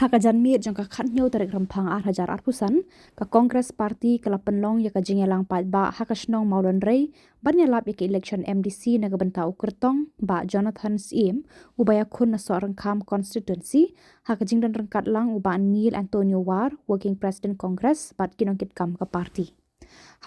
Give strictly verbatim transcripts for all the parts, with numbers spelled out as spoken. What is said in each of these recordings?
Ha ka janmiet jong ka khathynñiew tarik Rymphang ar hajar arphew san, ka Congress Party ka la pynlong ïa ka jingïalang paidbah ha ka shnong Mawlynrei ban ïalap ïa ka election M D C na ka bynta u kyrtong Bah Jonathan Syiem, uba ïakhun na Sohryngkham constituency, ha ka jingdon ryngkat lang u Bah Neil Antonio War, Working President Congress, bad ki nongkitkam ka party.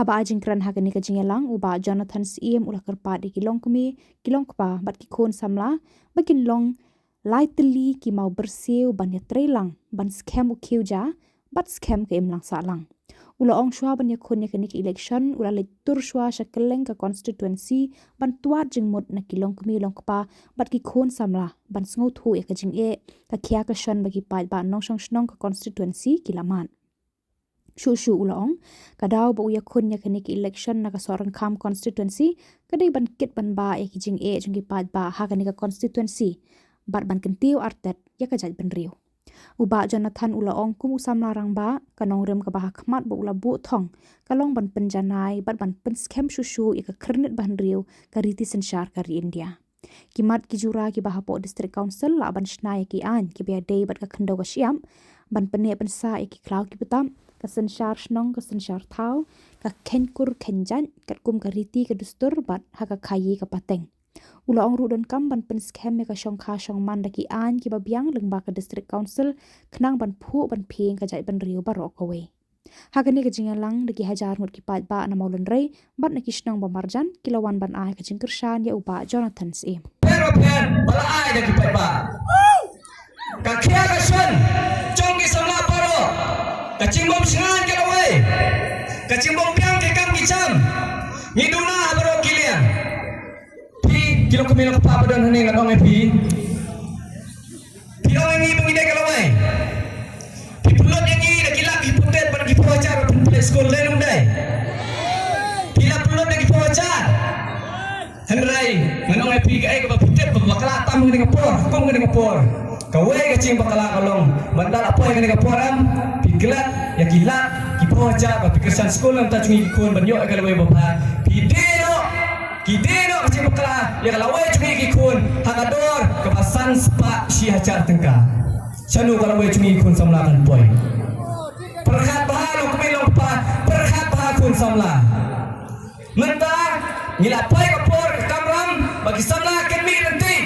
Haba ai jingkren ha kane ka jingïalang, u Bah Jonathan Syiem u la kyrpad ïa ki longkmie, ki longkpa bad ki khun samla ba kin long lai tylli ki maw byrsiew ban ïatreilang, ban skhem u khiew ja bad skhem ka imlang sahlang. U la ong shuwa ban ïakhun ïa kane ka election, u la leit tur shuwa sha kylleng ka constituency ban twad jingmut na ki longkmie longkpa bad ki khun samla ban sngewthuh ïa ka jingeh, ka khia ka shon ba ki paidbah nongshong shnong ka constituency ki la mad. Shuh shuh u la ong, ka daw ba u ïakhun ïa kane ka election na ka Sohryngkham constituency ka dei ban kit ban bah ïa ki jingeh jong ki paidbah ha kane ka constituency bad ban kyntiew artet ïa ka jaitbynriew. U Bah Jonathan u la ong, kum u samla rangbah, ka nongrim kaba ha khmat ba u la buh thong ka long ban pynjanai bad ban pynskhem shuh shuh ïa ka khyrnit ba hynriew ka riti synshar ka ri India. Ki mat ki jura kiba hapoh District Council lah ban shna ïa ki aiñ kiba ïadei bad ka khyndew ka shyiap, ban pynneh pynsah ïa ki khlaw ki btap, ka synshar shnong ka synshar thaw, ka kheiñ kur kheiñ jait katkum ka riti ka dustur bad ha ka khaïi ka pateng. U la ong ruh donkam ban pynskhem ïa ka shongkha shongman da ki aiñ kiba biang lyngba ka District Council khnang ban phuh ban phieng ka jaitbynriew baroh kawei. Ha kane ka jingïalang da ki hajar ngut ki paidbah na Mawlynrei bad na ki shnong ba marjan ki la wan ban ai ka jingkyrshan ïa u Bah Jonathan Syiem. Pher ba pher ba la ai da ki paidbah. Ka khia ka shon jong ki samla baroh, ka jingbym shngaiñ ka lawei, ka jingbym biang ki kam ki jam. Ngi duna ha baroh ki liang. Phi ki longkmie longkpa ba don hangne, ngan ong ïa phi. Phi ong ïa ngi ba ngi dei ka lawei. Phi pynlut ïa ngi da ki lak ki pyndet bad ki phew hajar ban pynpeit skul, lei ne ym dei? Phi la pynlut da ki phew hajar. Hynrei ngan ong ïa phi kaei kaba phi tip ba bakla tam ha kane ka por, kum kane ka por. Kawei ka jingbakla ka long, ban da la poi ha kane ka por em, phi klet ïa ki lak ki phew hajar ba phi kyrshan skul na bynta jong ngi ki khun ban ïoh ïa ka lawei babha. Phi die noh, ki die noh ka jingbakla ïa ka lawei jong ngi ki khun ha ka dor kaba san spah shi hajar tyngka. Shano ka lawei jong ngi khun samla kan poi? Pyrkhat bha longkmie longkpa, pyrkhat bha khun samla. Mynta ngi la poi ka por ka kamram ba ki samla kin mih lynti.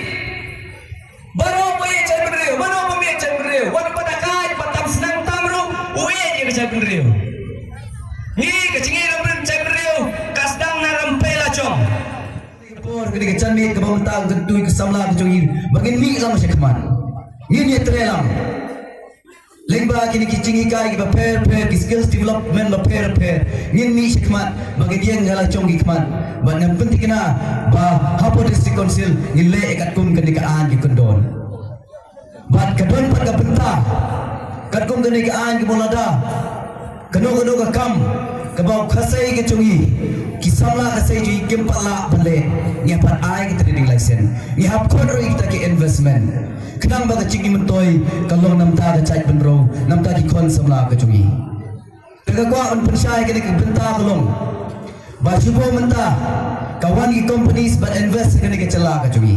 Baroh ba ïeit jaitbynriew, baroh ba ïeit jaitbynriew, wat ba da ka ïeit ba tam snem tam ruh u ïeit ïa ka jaitbynriew. Ngi ka jingïeit nongrim jaitbynriew ka sdang na rympei la jong. Por kane ka janmiet kaba mynta ka kyntu ïa ki samla ka jong ngi ba ngin mih lang sha khmat. Ngin ïatrei lang. Lyngba kine ki jinghikai kiba pher pher, ki skills development ba pher pher, ngin mih sha khmat ba ngin ïeng ha la jong ki khmat. Bad ngan pynthikna ba hapoh District Council ngin leh katkum kane ka aiñ ka kyndon. Bad ka don pat ka bynta katkum kane ka aiñ kaba lada kano kano ka kam kaba u Khasei ka jong ngi, ki samla Khasei jong ngi kim pat lah ban leh, ngi hap pat ai ka trading license, ngi hap khot ruh ïa kita ki investment. Khnang ba ka jingïamyntoi ka long na bynta ka jaitbynriew, na bynta ki khun samla ka jong ngi. Te ka kwah ban pynshai kane ka bynta ka long ba shu bun mynta ka wan ki companies ban invest ha kane ka jylla ka jong ngi.